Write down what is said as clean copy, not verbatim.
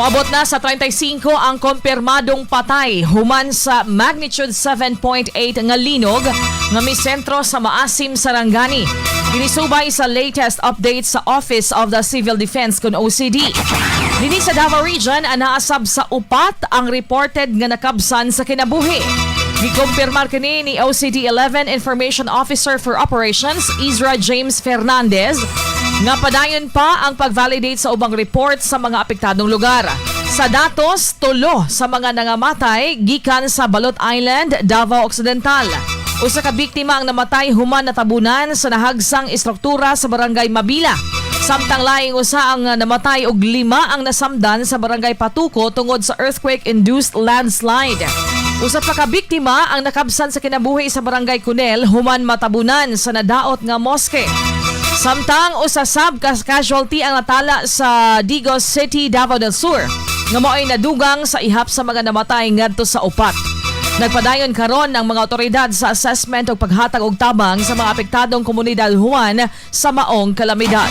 Moabot na sa 35 ang kumpirmadong patay human sa magnitude 7.8 nga linog nga misentro sa Maasim, Sarangani. Kini subay sa latest update sa Office of the Civil Defense kon OCD. Dinhi sa Davao Region, anaa sab sa 4 ang reported nga nakabsan sa kinabuhi. Gikumpirmar kini ni OCD 11 Information Officer for Operations Ezra James Fernandez nga padayon pa ang pag-validate sa ubang report sa mga apektadong lugar. Sa datos, 3 sa mga nangamatay gikan sa Balut Island, Davao Occidental. 1 ka biktima ang namatay human natabunan sa nahagsang istruktura sa Barangay Mabila. Samtang laing 1 ang namatay ug 5 ang nasamdan sa Barangay Patuco tungod sa earthquake-induced landslide. 1 pa ka biktima ang nakabsan sa kinabuhi sa Barangay Cunel human matabunan sa nadaot nga mosque. Samtang 1 sab ka casualty ang natala sa Digos City, Davao del Sur nga mao'y nadugang sa ihap sa mga namatay ngadto sa 4. Nagpadayon karon ang mga otoridad sa assessment ug paghatag og tabang sa mga apektadong komunidad human sa maong kalamidad.